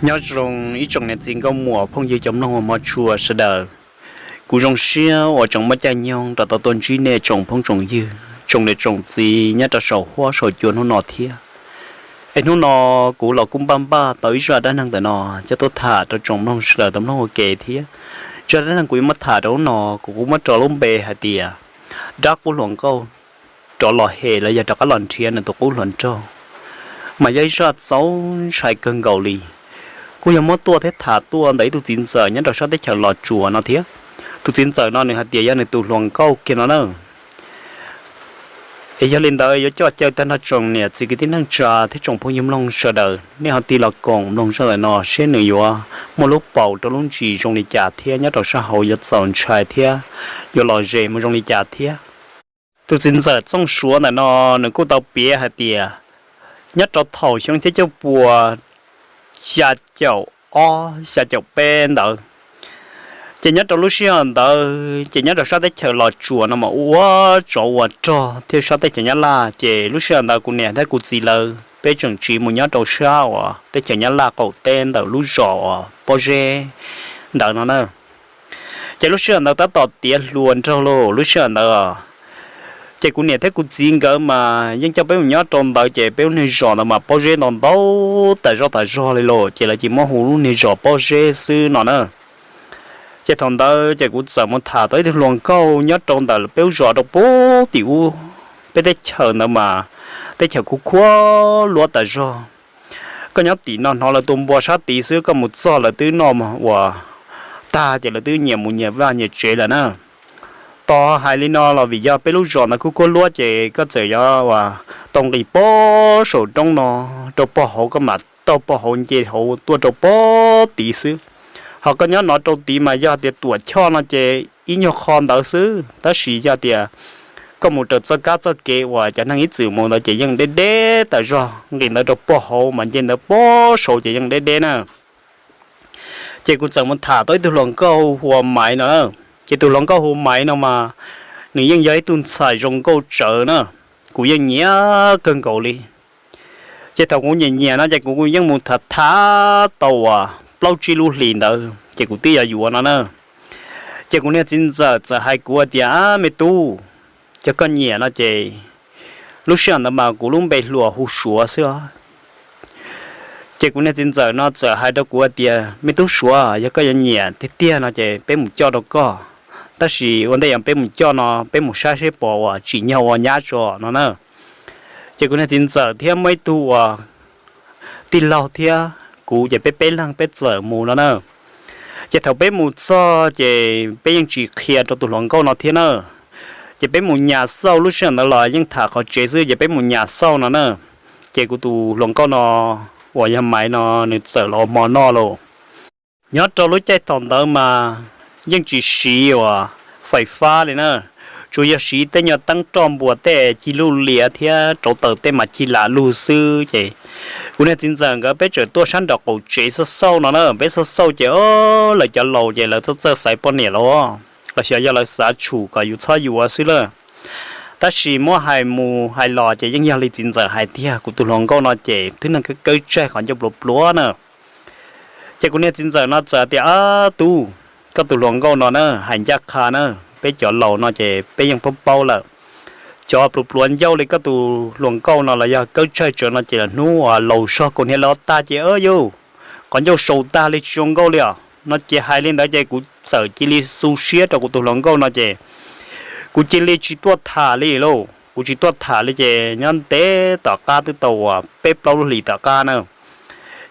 Nyob zoo ib tsoom niam txiv nkauj muam phooj ywg cov mloog uas hmov tshua sawv daws. Kuv zoo siab uas tseem muaj caij nyoog rov tau tuaj ntsib nej tsoom phooj tsoom ywg, tsoom niam tsoom txiv nyob rau saum huab saum cua hnub no thiab. Es hnub no kuv los kuj npaj npaj tau ib zaj dab neeg ntawm no coj tuaj tham rau tsoom mloog sawv daws tau mloog ua ke thiab. Zaj dab neeg kuv yuav muab tham rau hnub no kuv kuj muab rau lub npe hais tias dab qub hluas nkauj rov los hem los yog rov qab los nrhiav nws tus qub hluas nraug, mas yog ib zaj txaus ntshai kawg nkaus li. Kuj yog muab tuaj thiab tham tuaj ntawm ib tug txiv ntxawm nyob rau sab teb chaws Los Tsuas no thiab. Tus txiv ntxawm no nws hais tias yog nws tus hluas nkauj kiag no na. Es yog li ntawd yuav coj caw tag nrho tsoom niam txiv kwv tij neej tsa thiab tsoom phooj ywg mloog sawv daws nej ho tig los koom mloog zaj ntawm no seb nws yuav muaj lub paus rau lub ntsis zoo li cas thiab nyob rau sab hauv yuav txaus ntshai thiab yuav lom zem mus zoo li cas thiab. Tus txiv ntxawm Txooj Suav ntawm no nws kuj tau piav hais tias nyob rau thaum xyoo txhiab cuaj puas xya caum ob xya caum peb ntawd, ces nyob rau lub sij hawm ntawd ces nyob rau sab teb chaws Los Tsuas no mas ua tsov ua rog thiab sab teb chaws Nyab Laj, ces lub sij hawm ntawd kuv niam thiab kuv txiv lawv peb tseem tsiv mus nyob rau sab uas teb chaws Nyab Laj qaum teb ntawm lub zos uas Pob Zeb ntawd no na. Ces lub sij hawm ntawd tab tom tiav hluas nraug lauj, lub sij hawm ntawd ces kuv niam thiab kuv txiv nkawd mas yeej coj peb mus nyob rau ntawd, ces peb lub niag zos ntawd mas pob zeb ntau ntau tas zog tas zog li lauj, ces lawv cia li muab hu lub niag zos Pob Zeb xwb no na. Ces thaum ntawd ces kuv txawm mus tham tau ib tug hluas nkauj nyob rau ntawm peb lub zos rau puag tim ub, peb teb chaws ntawd mas teb chaws khuv khuab luab tas zog. Koj nyob tim no hnov lawv tua npua sab tid xwb, koj mus txog lawv twb noj ua tag ces lawv twb nyias mus nyias vaj nyias tsev lawm na. Tos hais li no los vim yog peb lub zos ntawd khuv khuab luab ces koj txawm yuav ua tau nqis pob saum roob no rau pog hauv, koj mam taug pog hauv nce hauv tuaj rau pob tid xwb. Ho koj nyob no rau tid mas yog tias tuam choj no ces ib nyuag qho ntawd xwb, tab sis yog tias koj mus raws txoj kab txoj kev uas cov neeg ib txwm mus ntawd ces yeej deb deb tas zog, nqis ntawd rau pog hauv mas nce ntawd pob saud ces yeej deb deb na. Ces kuv txawm mus tham tau ib tug hluas nkauj hu ua Maiv no na. Ces tus hluas nkauj hu Maiv no mas nws yeej yog ib tug ntxhais zoo nkauj tsawv na, kuv yeej nyiam kawg nkaus li. Ces thaum kuv nyiam nyiam no ces kuv yeej mus tham tham tau uas plaub tsib lub hlis ntawd ces kuv twb yuav yuav no na. Ces kuv niag txiv ntxawm txawm hais kuv tias, Ab me tub, yog koj nyiam no ces lub sij hawm ntawd mas kuv lub npe hluas hu Suav xwb os. Ces kuv niag txiv ntxawm no txawm hais rau kuv tias, Me tub Suav, yog koj yuav nyiam tiag tiag no ces peb mus coj rau koj, tab sis ua ntej yog peb mus coj no peb mus saib seb pom uas tsim nyog ua nyab tso no na. Ces kuv niag txiv ntxawm thiab muaj ib tug uas tij laug thiab kuv ces peb peb leeg peb txawm mus no na. Ces thaum peb mus txog ces peb yeej tsis qhia rau tus hluas nkauj no thiab na. Ces peb mus nyas xauj, lub sij hawm ntawd los yeej tham qhov tsev xwb, ces peb mus nyas xauj no na. Ces kuv tus hluas nkauj no uas yog Maiv no nws txawm los ua hmo noj lauj. Nyob rau lub caij thaum ntawd mas yeej tsis siv uas fais fab li na, tsuas yog siv tej nyuag teeb roj npua tej cig luj lias thiab rauv taws tej mas cig lam lug xwb. Ces kuv niag txiv ntxawm nkawd peb txawm tuaj sab nraum qaum tsev xauj xauj no na, peb xauj xauj ces o, lawv cov laus ces lawv txawj txawj xaiv poj niam los, los xyov yog lawv xav tshum kom yus txhob yuav xwb lawm. Tab sis muab hais mus hais los ces yeej yog li txiv ntxawm hais tiag, kuv tus hluas nkauj no ces twb neeg kawb kawb tsaig qhov ncauj pluav pluav na. Ces kuv niag txiv ntxawm no txawm tias, Ab tub, koj tus hluas nkauj no na hais ncaj qha na, peb cov laus no ces peb yeej paub paub lawm. Cov pluav pluav ncauj li koj tus hluas nkauj no los yog kawb tsaig tsawv no ces lawv hnub uas laus zog kaus hniav lawv tag ces, Ab yus, qhov ncauj sau tag li tsis zoo nkauj li os no. Ces hais li ntawd ces kuv txawm cia li xu siab rau kuv tus hluas nkauj no ces kuv cia li tsis tuaj tham li lauj. Kuv tsis tuaj tham li ces nyob ntev tom qab twb tau uas peb plaub lub hlis tom qab na.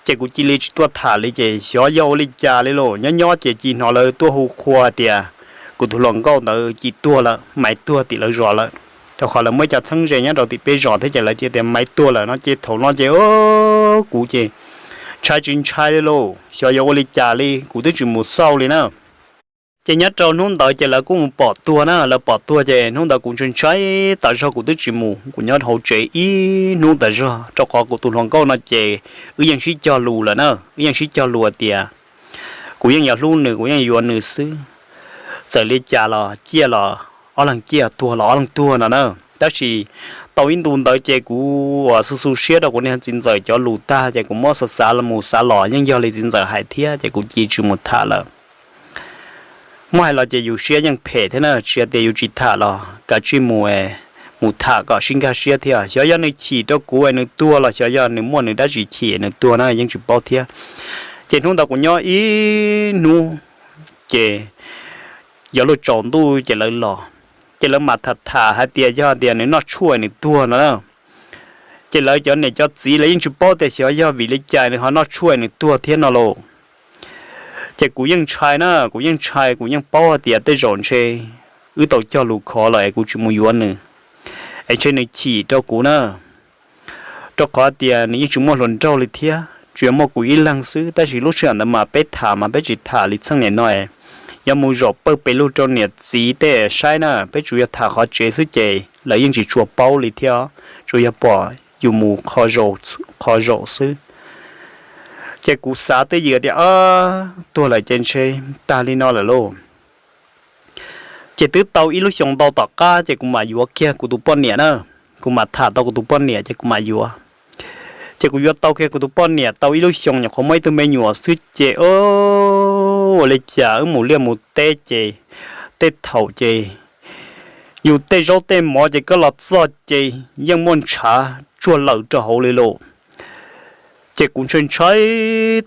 Ces kuv cia li tsis tuaj tham li ces xyov yog ua li cas li lauj, nyob nyob ces cia li hnov lawv tuaj hu qhua tias kuv tus hluas nkauj ntawd cia li tuag lawm, Maiv tuag tim lawv zos lawm. Rau qhov lawv muaj ib co txheeb ze nyob rau tim peb zos thiab ces lawv cia li tias Maiv tuag lawm no ces thaum no ces kuv ces ntshai tsis ntshai li lauj, xyov yuav ua li cas li, kuv twb tsis mus xauj li na. Ces nyob rau hnub ntawd ces lawv kuj mus pom tuag na, lawv pom tuag ces hnub ntawd kuv ntshai ntshai tas zog, kuv twb tsis mus, kuv nyob hauv tsev ib hnub tas zog, rau qhov kuv tus hluas nkauj no ces wb yeej sib cog lus lawm na, wb yeej sib cog lus tias kuv yeej yuav hlub nws, kuv yeej yuav nws xwb. Txawm li cas los ciaj los ob leeg ciaj, tuag los ob leeg tuag no na. Tab sis tau ib ntu ntawd ces kuv uas xu xu siab rau kuv niag txiv ntxawm cov lus tag ces kuv muab xav xav los mus xav los yeej yog li txiv ntxawm hais thiab ces kuv cia tsis mus tham lawm. Muab hais los ces yus siab yeej phem thiab na, tsis hais tias yus tsis tham los kav tsij mus, mus tham kom sib nkag siab thiab. Xyov yog nws chim rau kuv es nws tuag los xyov yog nws muaj nws dab tsi chim nws tuag na yeej tsis paub thiab. Ces hnub ntawd kuv nyob ib hnub ces yuav luag tsaus ntuj ces lawv los, ces lawv mam tham tham hais tias yog tias nws noj tshuaj nws tuag no na. Ces lawv cov niam cov txiv lawv yeej tsis paub tias xyov yog vim li cas nws ho noj tshuaj nws tuag thiab no lauj. Ces kuv yeej ntshai na, kuv yeej ntshai, kuv yeej paub hais tias tej zaum ntshe wb tau cog lus khov lawm es kuv tsis mus yuav nws es ntshe nws chim rau kuv na. Rau qhov tias nws yeej tsis muaj hluas nraug li thiab, tsuas yog muaj kuv ib leeg xwb. Tab sis lub sij hawm ntawd mas peb tham mas peb tsis tham li txheej niam no, yuav mus zaum pawg pes lug rau niam txiv tej saib na, peb tsuas yog tham qhov tsev xwb ces lawv yeej tsis tshua paub li thiab, tsuas yog pom yus mus qhov zaum xwb. Ces kuv xav twj ywm tias, tuag lawm ces ntshe tag li no lawm lauj. Ces twb tau ib lub xyoo ntau tom qab ces kuv mam yuav kiag kuv tus poj niam na. Kuv mam tham tau kuv tus poj niam ces kuv mam yuav. Ces kuv yuav tau kiag kuv tus poj niam tau ib lub xyoo nyuam qhuav muaj ib tug me nyuam xwb ces ua li cas wb mus liaj mus teb ces tej thaum ces yus tej zaub tej mov ces koj los txog ces yeej muaj ntshav tsuag lawm rau hauv li lauj. Ces kuv ntshai ntshai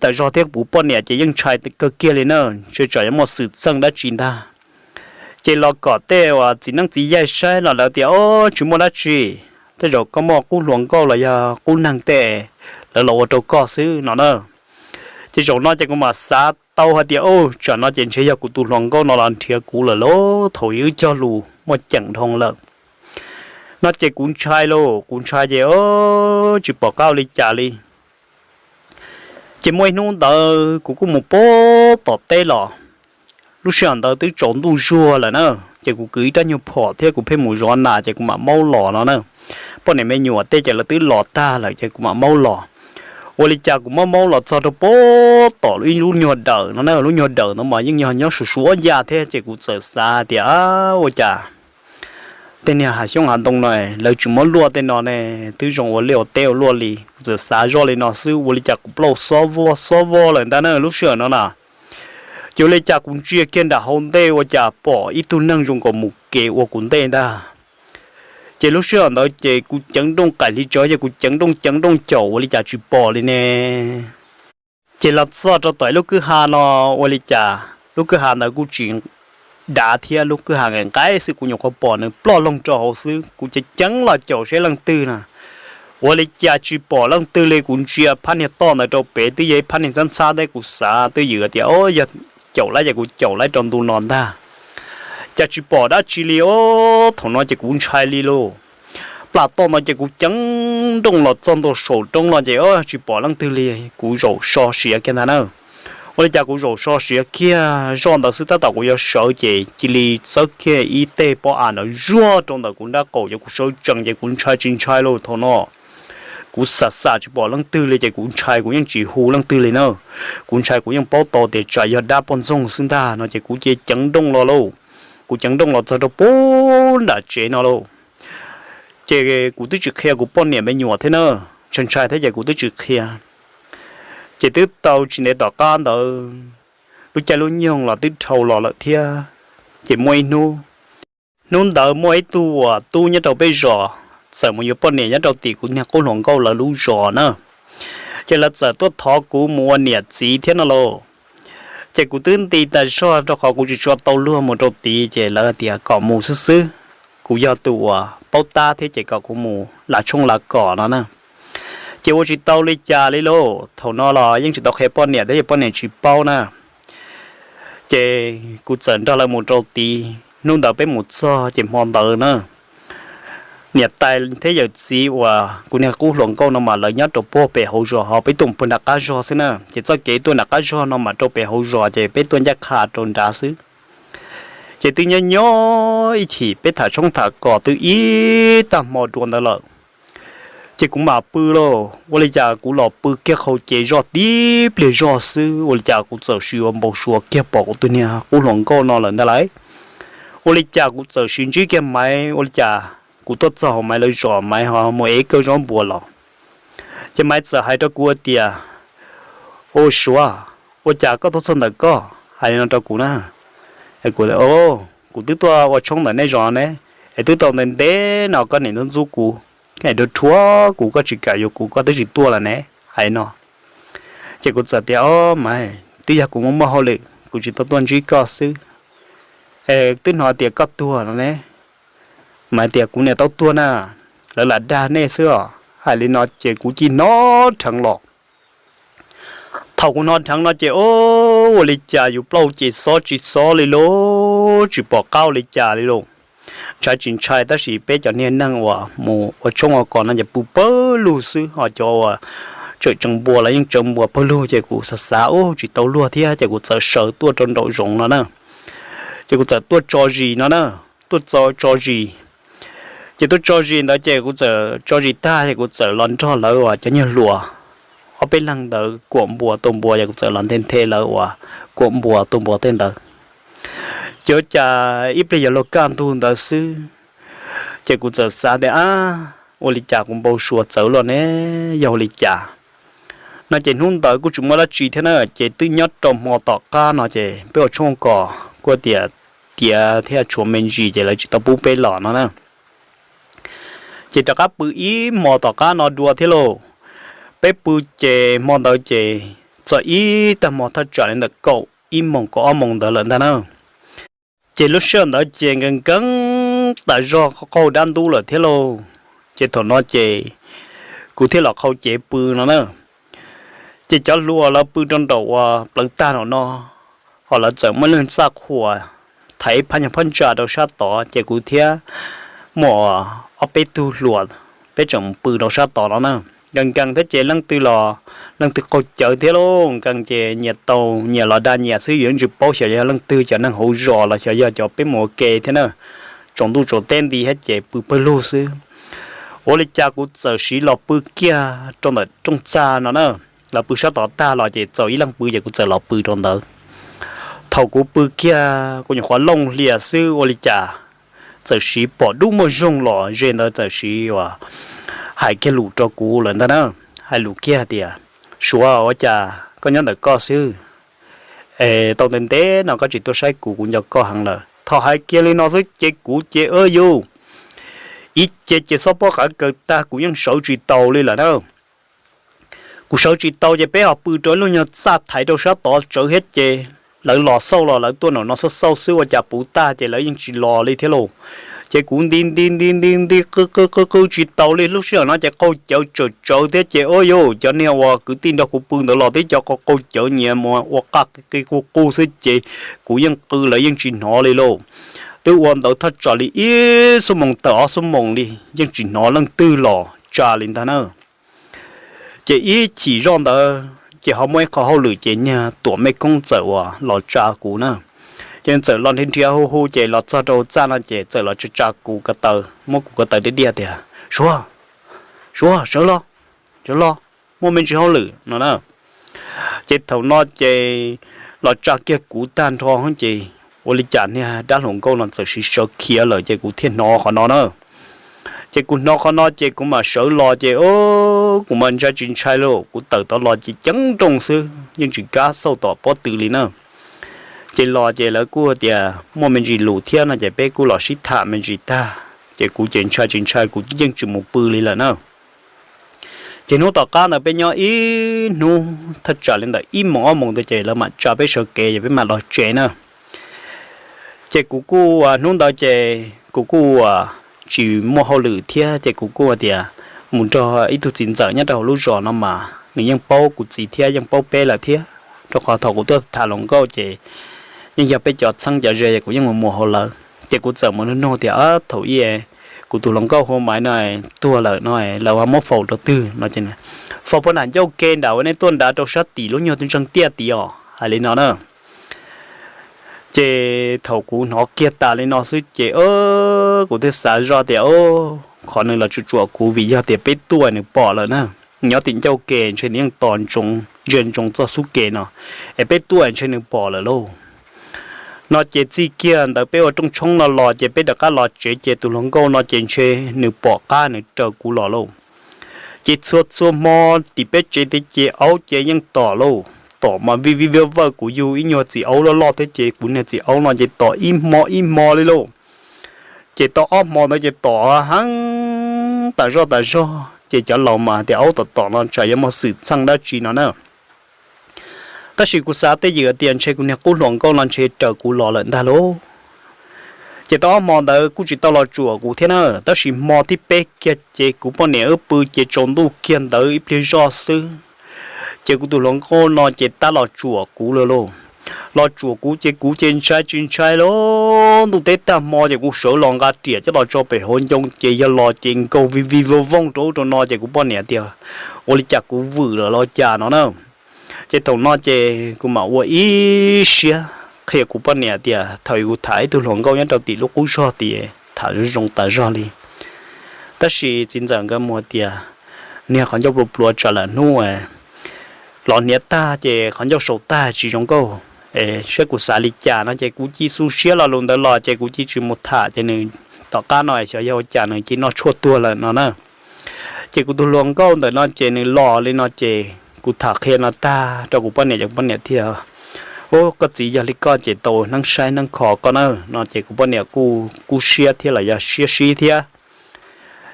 tas zog thiab kuv poj niam ces yeej ntshai kawg kiag li na, ntshe tsam yuav muaj xwm txheej dab tsi ntag. Ces los kom tej uas txiv neeb txiv yaig saib los lawv tias, o, tsis muaj dab tsi, tej zaum koj muaj qub hluas nkauj los yog qub neeg tej, lawv los ua rau koj xwb no na. Ces zaum no ces kuv mam xav tau hais tias, o, tsam no ces ntshe yog kuv tus hluas nkauj no los nrhiav kuv lawm lauj, thaum wb cog lus muaj ceem dhau lawm no ces kuv ntshai lauj, kuv ntshai ces tsis pom qab ua li cas li. Ces muaj ib hnub ntawd kuv kuj mus pab tom teb los, lub sij hawm ntawd twb tsaus ntuj zuag lawm na, ces kuv kwv ib rab nyuag phom thiab kuv pheej mus zov nas ces kuv mam maub los no na. Poj niam me nyuam tej ces lawv twb los tag lawm ces kuv mam maub los. Ua li cas kuv maub maub los txog rau pab tom ib lub nyuag dawm no na, lub nyuag dawm no mas yeej yog nyob suav suav ya thiab ces kuv txawm xav tias, ua cas tej niag hav xyoob hav ntoo no lawv tsis muab luaj tej no ne, twb zoo ua liaj ua teb ua luaj li. Kuv txawm xav zoj li no xwb, ua li cas kuv plaub xob vog xob vog lawm ntag na lub sij hawm no na. Ces ua li cas kuv ntsia kiag nram hauv ntej ua cas pom ib tug neeg zoo nkaus mus kev ua kuv ntej ntag. Ces lub sij hawm ntawd ces kuv ceev nrooj qaim hli tsawv ces kuv ceev nrooj ceev nrooj caum ua li cas tsis pom li ne. Ces los txog rau tom ib lub kwj ha no, ua li cas lub kwj ha ntawd kuj tsis dav thiab, lub kwj ha nqaim nqaim xwb, kuv nyuam qhuav pom nws ploj loog rau hauv xwb, kuv ceev ceev los caum seb leej twg na. Ua li cas tsis pom leej twg li, kuv ntsia phab niag toj ntawd rau pem twb yog ib phab niag ntxhab ntxhab thiab kuv xav twj ywm tias, o, yog caum lawm ces kuv caum lawm rau ntu no ntag. Cas tsis pom dab tsi li os, thaum no ces kuv ntshai li lauj. Plam toj no ces kuv ceev nrooj los txog ntua saum roob no ces tsis pom leej twg li, kuv zaum so siav kiag ntag na. Ua li cas kuv zaum so siav kiag zoj ntawd xwb tab tom kuv yuav sawv ces cia li txawb kiag ib teg pob av ntawd zuag rau ntawm kuv nraub qaum, ces kuv sawv tsees ces kuv ntshai tsis ntshai lauj thaum no. Kuv xam xam tsis pom leej twg li ces kuv ntshai kuv yeej tsis hu leej twg li na. Kuv ntshai kuv yeej paub tau tias tsam yog dab poj ntxoog xwb ntag no ces kuv cia ceev nrooj los lauj. Kuv ceev nrooj los txog rau pem nram tsev no lauj. Ces kuv twb tsis qhia kuv poj niam me nyuam thiab na, ntshai ntshai thiab ces kuv twb tsis qhia. Ces twb tau tsis ntev tom qab ntawd, lub caij lub nyoog los twb dhau los lawm thiab. Ces muaj ib hnub, hnub ntawd muaj ib tug uas tub nyob rau peb zos txawm mus yuav poj niam nyob rau tim kuv niag qub hluas nkauj lawv lub zos na. Ces lawv txawm tuaj thov kuv mus ua niam txiv thiab no lauj. Ces kuv twb nti tas zog rau qhov kuv tsis tshua tau luag mus rau tid ces lawv tias kom mus xwb xwb. Kuv yog tus uas paub tab thiab ces kom kuv mus lav tshoob lav kos no na. Ces ua tsis tau li cas li lauj, thaum no los yeej tsis tau qhia poj niam thiab ces poj niam tsis paub na. Ces kuv txawm nrog lawv mus rau tid, hnub ntawd peb mus txog ces hmo ntawd na, niam tais thiab yawm txiv uas kuv niag qub hluas nkauj no mas lawv nyob rau puag pem hauv zos, ho peb tuaj puag nram qab zog xwb na. Ces txoj kev tuaj nram qab zog no mas rau pem hauv zos ces peb tuaj ncaj qha rau nrad xwb. Ces twb nyob nyob ib chim peb tham tshoob tham kos twb ib tag hmo dua ntawd lawm. Ces kuv mam pw lauj, ua li cas kuv los pw kiag qhov ces zoj tib pliag zoj xwb, ua li cas kuv txawm sim ua npau suav kiag pom kuv tus niag qub hluas nkauj no lawm ntag lauj. Ua li cas kuv txawm sim ntsib kiag Maiv, ua li cas kuv tuaj txog hauv Maiv lawv zos, Maiv ho mus ev kawm zaub npua los. Ces Maiv txawm hais rau kuv tias, Ua Suav, ua cas koj tuaj txog ntawm koj? Hais li no rau kuv na. Kuv, Kuv twb tuaj ua tshoob ntawm nej zos ne, es twb tau ntev ntev no koj niaj ntxub ntxub kuv, koj niaj rhuav rhuav kuv, koj tsis kam yuav kuv, koj twb tsis tuaj lawm ne. Hais li no. Ces kuv txawm tias, Ob, Maiv, twb yog kuv muaj muaj hauj lwm kuv tsis tau tuaj ntsib koj xwb. Es twb hnov tias koj tuag no ne. Maiv tias, Kuv niam tau tuag na, lawv lam dag nej xwb os. Hais li no ces kuv cia li hnov dheev los. Thaum kuv hnov dheev no ces, o, ua li cas yus plaub ces xob tsis xob li lauj, tsis pom qab ua li cas li lauj. Ntshai tsis ntshai tab sis peb cov niag neeg uas mus ua tshoob ua kos no ces pw pawg lug xwb, ho cov uas tsawm tseev npua los yeej tseev npua pawg lug, ces kuv xav xav, Ub, tsis tau luag thiab, ces kuv txawm sawv tuaj rau nraum zoov no na. Ces kuv txawm tuaj tso zis no na, tuaj tso zis. Ces tuaj tso zis ntawd ces kuv txawm tso zis tag ces kuv txawm los nrog lawv uas cov nyuag hluas ob peb leeg ntawd kuam npua tua npua, ces kuv txawm los nthe nthe lawv uas kuam npua tua npua tej ntawd. Ces ua cas ib pliag yuav luag kaj ntug ntawd xwb, ces kuv txawm xav tias, Ab, ua li cas kuv npau suav txawv luaj ne, yog ua li cas no? Ces hnub ntawd kuj tsis muaj dab tsi thiab na, ces twb nyob rau hmo tom qab no ces peb ua tshoob kos kuj tias tiav thiab tshuav me ntsis ces lawv tsis tau pub peb los no na. Ces rov qab pw ib hmo tom qab no dua thiab lauj. Peb pw ces hmo ntawd ces txog ib tag hmo thaj tsam li ntawm kaum ib moos kaum ob moos ntawd lawm ntag na. Ces lub sij hawm ntawd ces nkees nkees tas zog qaug dab ntub lawm thiab lauj. Ces thaum no ces kuv thiaj los qhau cev pw no na. Ces cov hluas lawv pw rau nraum uas plawv tag nraum no, ho lawv txawm muaj leej txaj qhua thaiv ib phab nyuag phab ntsa rau sab tod, ces kuv thiab muaj ob peb tug hluas peb tseem mus pw rau sab tod no na. Nkees nkees thiab ces leej twg los leej twg qaug cawv thiab lauj, nkees ces nyias tau nyias los da nyias xwb, yus yeej tsis paub xyov yog leej twg, cov neeg hauv zos los xyov yog cov peb mus ua ke thiab na. Tsaus ntuj tsaus teb nti thiab ces pw pawg lug xwb. Ua li cas kuv txawm siv los pw kiag rau ntawm rooj txag no na. Lawv pw sab tod tag los ces txaus ib leeg pw ces kuv txawm los pw rau ntawd. Thaum kuv pw kiag kuv nyuam qhuav looj hlias xwb ua li cas txawm siv pom dub muaj zoog los ze ntawd txawm siv uas hais kiag lus rau kuv lawm ntag na. Hais lus kiag tias, Suav, ua cas koj nyob ntawm koj xwb? Es tau ntev ntev no koj tsis tuaj saib kuv, kuv nco koj heev lawm. Thaum hais kiag li no xwb ces kuv ces, Ua yus, ib ce ces xob pob qav kaws tag kuv yeej sawv tsis taus li lawm na. Kuv sawv tsis tau ces peb ho pw rau ib lub nyuag txaj thaiv rau sab tod tsawv thiab ces lawv los xauj los lawv tuaj nraum no xauj xauj xwb ua cas puv tag ces lawv yeej tsis los li thiab lauj. Ces kuv nti nti nti nti nti qw qw qw qw tsis taus li. Lub sij hawm no ces qaug cawv tsawm tsawv thiab ces, Ua yus, cov niag uas kwv tij nrog kuv pw ntawd los twb cov qaug cawv nyias mus ua qaj qi qi qu qu xwb ces kuv yeej qw lawv yeej tsis hnov li lauj. Twb ua ntawd thaj tsam li ib xuab moos tawm ob xuab moos li yeej tsis hnov leej twg los tsa li ntag na. Ces ib chim zoj ntawd ces ho muaj ib qho hauj lwm ces niag tuam mej koob txawm uas los tsa kuv na. Ces txawm los nrhiav nrhiav hu hu ces los txog rau txaj no ces txawm los tsa tsa kuv ko taw, muab kuv ko taw diaj diaj tias, Suav, Suav, sawv los, sawv los, muaj me ntsis hauj lwm no na. Ces thaum no ces los tsa kiag kuv tag nrho ces ua li cas niag dab hluas nkauj no txawm siv sawv khiav lawm ces kuv thiaj hnov qhov no na. Ces kuv hnov qhov no ces kuv mam sawv los ces, o, kuv mas ntshai tsis ntshai li, kuv tawm tod los ces ceeb nrooj xwb yeej tsis kam xauj tom pob tw li na. Ces los ces lawv kuj tias muaj me ntsis lus thiab no ces peb kuj los sib tham me ntsis tag ces kuv ces ntshai tsis ntshai kuv yeej tsis mus pw li lawm na. Ces hnub tom qab ntawd peb nyob ib hnub thaj tsam li ntawm ib moos ob moos ntawd ces lawv mam tsa peb sawv kev ces peb mam los tsev na. Ces kuv kuj ua hnub ntawd ces kuv kuj ua tsis muaj hauj lwm thiab ces kuv kuj ua tias mus nrog ib tug txiv ntxawm nyob rau hauv lub zos no mas nws yeej paub kuv txiv thiab yeej paub peb lawm thiab, rau qhov thaum kuv tuaj tham hluas nkauj ces yeej yog peb cov txheeb cov ze es kuv yeej mus muas hauv lawv. Ces kuv txawm mus nug nug tias, Thaum ub kuv tus hluas nkauj hu Maiv no tuag lawm no lawv ho muab faus rau twg no? Faus puag nram ncauj ke nram uas nej tuaj nrad rau sab tim lub nyuag ntseeg tiaj tid os, hais li no na. Ces thaum kuv hnov kiag tas li no xwb ces, o, kuv thiaj xav zoj tias, o, qhov nws los tsuam tsuam kuv vim yog tias peb tuaj nws pom lawm na. Nyob tim ncauj ke ntshe nws yeej tos ntsoov ntsia ntsoov txoj xub ke no, es peb tuaj ntshe nws pom lawm lauj. No ces txij kiag ntawd peb ua rooj tshoob no los ces peb rov qab los tsev ces tus hluas nkauj no ces ntshe nws pom qab nws raws kuv los lauj. Ces txhua txhua hmo tim peb tsev tej ces aub ces yeej tom lauj, tom mas vij vij vawj vawj, kuv yug ib nyuag txiv aub loj loj thiab ces kuv niag txiv aub no ces tom ib hmo ib hmo li lauj. Ces tau ob hmo ntawd ces tom heev tas zog tas zog ces cov laus mas tias aub tom tom no tsam yuav muaj xwm txheej dab tsi no na. Tab sis kuv xav twj ywm tias ntshe kuv niag qub hluas nkauj no ntshe raws kuv los lawm ntag lauj. Ces tau ob hmo ntawd kuj tsis tau los tsuam kuv thiab na, tab sis hmo thib peb kiag ces kuv poj niam wb pw ces tsaus ntuj kiag ntawd ib pliag zoj xwb, ces kuv tus hluas nkauj no ces tab los tsuam kuv lawm lauj. Los tsuam kuv ces kuv ces ntshai tsis ntshai lauj, ntuj teb tag hmo ces kuv sawv los nqa riam coj los tso pem hauv ncoo ces yog los ces nkaug vij vij vooj vooj rau ub rau no ces kuv poj niam tias ua li cas kuv vwm lawm los cas no na. Ces thaum no ces kuv mam ua ib siab qhia kuv poj niam tias thaum kuv tham ib tug hluas nkauj nyob rau tim lub qub zog tid tham zoo tas zog li. Tab sis txiv ntxawm nkawd mus tias niag qhov ncauj pluav pluav tsam lawm hnub los hniav tag ces qhov ncauj sau tag tsis zoo nkauj, saib kuv xav li cas no ces kuv cia xu siab lo lus ntawd los ces kuv cia tsis mus tham ces nws tom qab no xyov yog ua cas nws cia noj tshuaj tuag lawm no na. Ces kuv tus hluas nkauj ntawm no ces nws los li no ces kuv tham qhia no tag rau kuv poj niam ces kuv poj niam thiaj, Ub, koj txiv yog li koj ces tau neeb saib neeb kho koj na no ces kuv poj niam kuj kub siab thiab los yog siab sib thiab.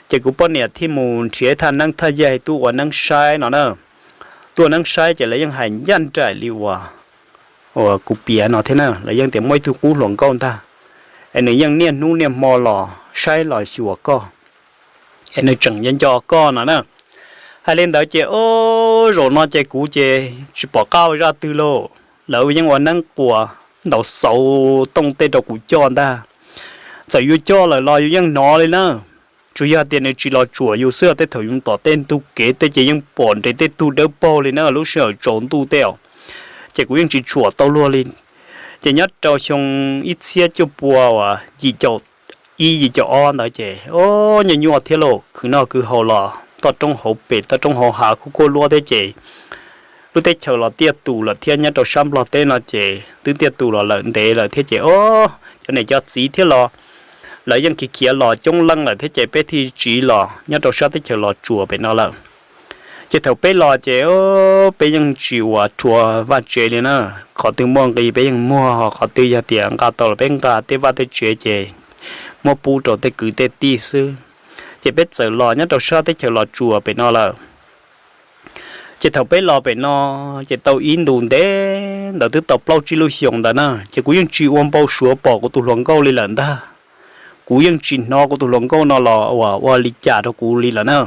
Ces kuv poj niam thiaj mus nrhiav ib thaj neeb thaj yaig tuaj ua neeb saib no na. Tuaj ua neeb saib ces lawv yeej hais ncaj nraim li uas, uas kuv piav no thiab na, lawv yeej tias muaj ib tug qub hluas nkauj ntag, es nws yeej niaj hnub niaj hmo los saib los xyuas koj, es nws tseem nco nco koj no na. Hais li ntawd ces ub, zaum no ces kuv ces tsis pom qab ua zaj twg lauj, lawv yeej ua neeb quas ntaus xauv tooj tej rau kuv coj ntag. Txawm yus coj lawm los yus yeej hnov li na. Tsuas yog tias nws tsis los tsuam yus xwb, tej thaum yus tom tej ntug kev tej ces yeej pom nres tej tug dawb paug li na lub sij hawm tsaus ntuj tej os. Ces kuv yeej tsis tsuam tau luag li. Ces nyob rau xyoo ib txhiab cuaj pua uas yim caum ib yim caum ob ntawd ces ub, nyuaj nyuaj thiab lauj, khwv noj khwv haus los toj roob hauv pes toj roob hauv hav kuj kuaj luab thiab ces lub teb chaws los tiaj tus lawm thiab, nyob rau sab Nplog teb no ces twb tiaj tus los lawm ntev lawm thiab ces ub, cov niam cov txiv thiab los lawv yeej khiav khiav los coob leej lawm thiab ces peb thiaj tsiv los nyob rau sab teb chaws Los Tsuas pem no lawm. Ces thaum peb los ces peb yeej tsis ua rhuav vaj tsev li na, qhov twg muaj nqis peb yeej muag, qhov twg yog tias nqa tau los peb nqa, tej vaj tej tsev ces muab pub rau tej kwv tej tij xwb. Ces peb txawm los nyob rau sab teb chaws Los Tsuas pem no lawm. Ces thaum peb los pem no ces tau ib ntus ntev ntawd twb tau plaub tsib lub xyoos ntawd na, ces kuv yeej tsis ua npau suav pom kuv tus hluas nkauj li lawm ntag. Kuv yeej tsis hnov kuv tus hluas nkauj no los ua li cas rau kuv li lawm na.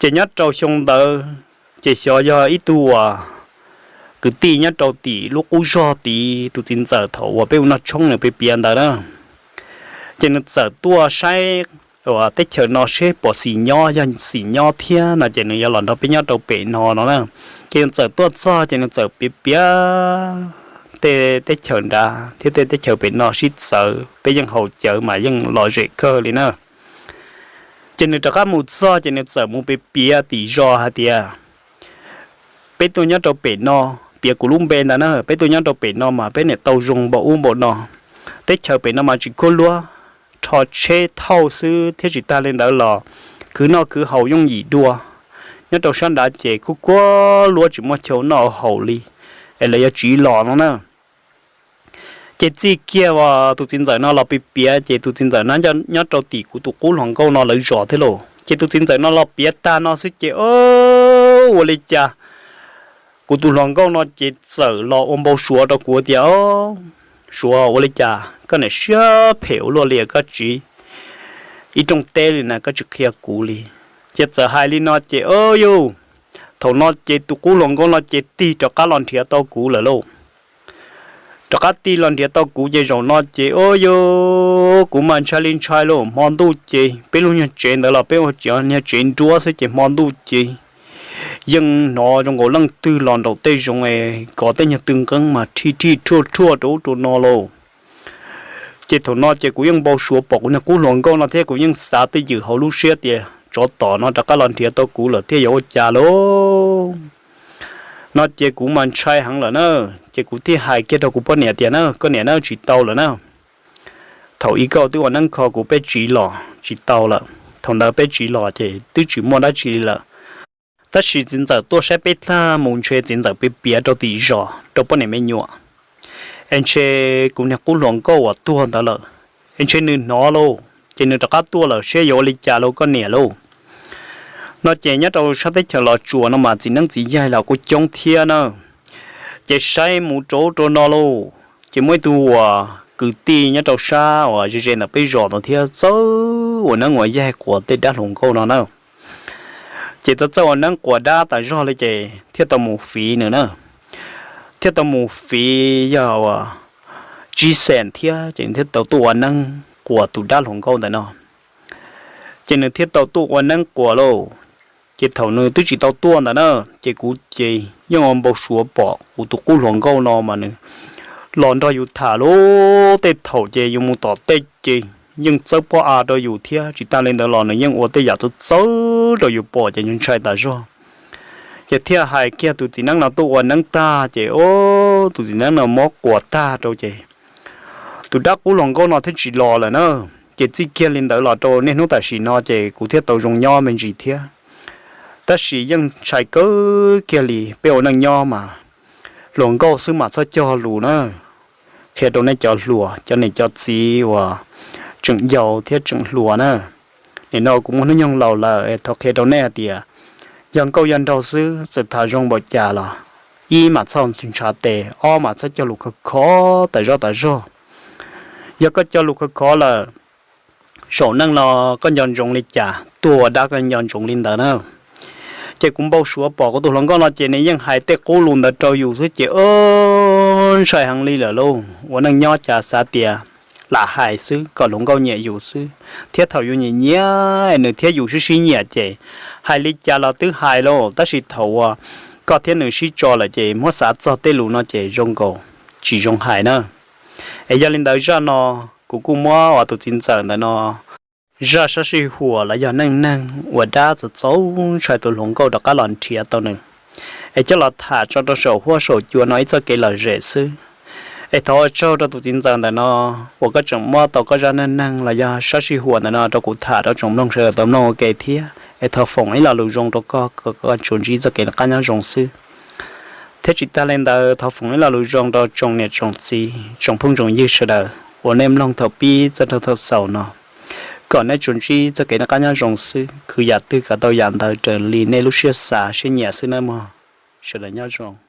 Ces nyob rau xyoo ntawd ces xyov yog ib tug uas kwv tij nyob rau tim lub qub zog tid tus txiv ntxawm thaum uas peb ua noj tshoob nws piav piav ntawd na, ces nws txawm tuaj saib uas teb chaws no seb pom xim nyob, yog xim nyob thiab no ces nws yuav los nrog peb nyob rau pem no no na. Ces nws txawm tuaj txog ces nws txawm piav piav tej teb chaws nrad thiab tej teb chaws pem no sib txawv, peb yeej haus cawv mas yeej lom zem kawg li na. Ces nws rov qab mus txog ces nws txawm mus piav piav tim zos hais tias peb tuaj nyob rau pem no, piav kuv lub npe ntag na, peb tuaj nyob rau pem no mas peb niam tau zoo npaum ub npaum no. Teb chaws pem no mas tsis khuab luab, rho tsheb thauj xwb thiab tsis tag li ntawd los khwv noj khwv haus yooj yim dua. Nyob rau sab nrad ces khuab khuab luab tsis muaj chaw noj haus li, es lawv yuav tsiv los no na. Ces txij kiag uas tus txiv ntxawm no los piav piav ces tus txiv ntxawm no nyob rau tim kuv tus qub hluas nkauj no lawv zos thiab lauj. Ces tus txiv ntxawm no los piav tag no xwb ces ua li cas kuv tus hluas nkauj no ces txawm los ua npau suav rau kuv tias, Suav, ua li cas koj niam siab phem ua luaj li, koj tsiv ib rooj teb li na koj tsis qhia kuv li? Ces txawm hais li no ces, Yus, thaum no ces tus qub hluas nkauj no ces tig rov qab los nrhiav tau kuv lawm lauj. Rov qab tig los nrhiav tau kuv ces zaum no ces, Yus, kuv mas ntshai li ntshai lauj. Hmo ntuj ces peb lub nyuag tsev ntawd los peb ua tsev, nyuag tsev nruab xwb ces hmo ntuj ces yeej hnov zoo nkaus leej twg los nraum tej zoov es kov tej nyuag tw nqeeb mas rhij rhij rhuaj rhuaj rau ub rau no lauj. Ces thaum no ces kuv yeej npau suav pom kuv niag qub hluas nkauj no thiab kuv yeej xav twj ywm hauv lub siab tias tsov tom no rov qab los nrhiav tau kuv lawm thiab yuav ua cas lauj. No ces kuv mas ntshai heev lawm na, ces kuv thiaj hais kiag rau kuv poj niam tias na, koj niam na, tsis tau lawm na. Thaum ub koj twb ua neeb kho kuv peb tsiv los tsis tau lawm, thaum ntawd peb tsiv los ces twb tsis muaj dab tsi li lawm. Tab sis txiv ntxawm tuaj saib peb tag mus ntshe txiv ntxawm piav piav rau tim zos rau poj niam me nyuam, es ntshe kuv niag qub hluas nkauj uas tuag ntawd lawm, es ntshe nws hnov lauj, ces nws rov qab tuaj lawm, saib yuav ua li cas lauj koj niam lauj. No ces nyob rau sab teb chaws Los Tsuas no mas txiv neeb txiv yaig los kuj coob thiab na. Ces saib mus rau ub rau no lauj, ces muaj ib tug uas kwv tij nyob rau sab uas ze ze ntawm peb zos ntawd thiab txawj ua neeb ua yaig quas tej dab hluas nkauj no na. Ces txawj txawj ua neeb quas dab tas zog li ces thiaj tau mus fiv nws na. Thiaj tau mus fiv yog uas tsib xees thiab ces nws thiaj tau tuaj ua neeb quas tus dab hluas nkauj ntawm no. Ces nws thiaj tau tuaj ua neeb quas lauj. Ces thaum nws twb tsis tau tuaj ntawd na, ces kuv ces yeej ua npau suav pom kuv tus qub hluas nkauj no mas nws los nrog yus tham lauj. Tej thaum ces yus mus tom tej ces yeej txawb pob av rau yus thiab, tsis tas li ntawd los nws yeej ua tej yam txawv txawv rau yus pom ces ntshai tas zog. Ces thiaj hais kiag tus txiv neeb no tuaj ua neeb tag ces, o, tus txiv neeb no muab quas tag rau ces tus dab qub hluas nkauj no thiaj tsis los lawm na. Ces txij kiag li ntawd los rau niaj hnub tam sim no ces kuv thiaj tau zoo nyob me ntsis thiab. Tab sis yeej ntshai kawg kiag li, peb ua neej nyob mas hluas nkauj xwb mas txhob cog lus na. Qhia rau nej cov hluas, cov niam cov txiv uas tseem yau thiab tseem hluas na, nim no kuv muaj hnub nyoog laus lawm es thov qhia rau nej hais tias yog nkauj yog nraug xwb, txawm tham zoo npaum cas los ib mas txhob ntshav tes, ob mas txhob cog lus khov khov tas zog tas zog. Yog koj cog lus khov khov lawm, zaum neej no koj nco ntsoov li cas, tuag ua dab koj nco ntsoov li ntawd na. Ces kuv npau suav pom kuv tus hluas nkauj no ces nws yeej hais tej qub lus ntawd rau yus xwb ces ntshai heev li lawm lauj. Ua neej nyob cas xav tias lam hais xwb kom hluas nkauj nyiam yus xwb, thiab thaum yus nyiam nyiam nws thiab yus sib sib nyiam ces hais li cas los twb hais lauj, tab sis thaum uas koj thiab nws sib tso lawm ces muab xav txog tej lus no ces zoo nkaus tsis zoo hais na. Es yog li ntawd zaj no kuv kuj muab uas tus txiv ntxawm ntawm no zaj sab sij huam los yog neej neeg ua dab txaus txaus ntshai tus hluas nkauj rov qab los nrhiav tau nws, es coj los tham tso rau saum huab saum cua no ib txoj kev lom zem xwb. Es thov ua tsaug rau tus txiv ntxawm ntawm no uas koj tseem muab tau koj zaj neej neeg los yog sab sij huam ntawm no rau kuv tham rau tsoom mloog sawv daws tau mloog ua ke thiab. Es thov foom ib lo lus zoo rau koj kom koj tsuas ntsib txoj kev noj qab nyob zoo xwb. Thiab tsis tas li ntawd thov foom ib lo lus zoo rau tsoom niam tsoom txiv tsoom phooj tsoom ywg sawv daws uas nej mloog thaum pib txog rau thaum xaus no, kom nej tsuas ntsib txoj kev noj qab nyob zoo xwb, khwv yam twg kom tau yam ntawd raws li nej lub siab xav siab nyiam xwb nawb mog. Sawv daws nyob zoo.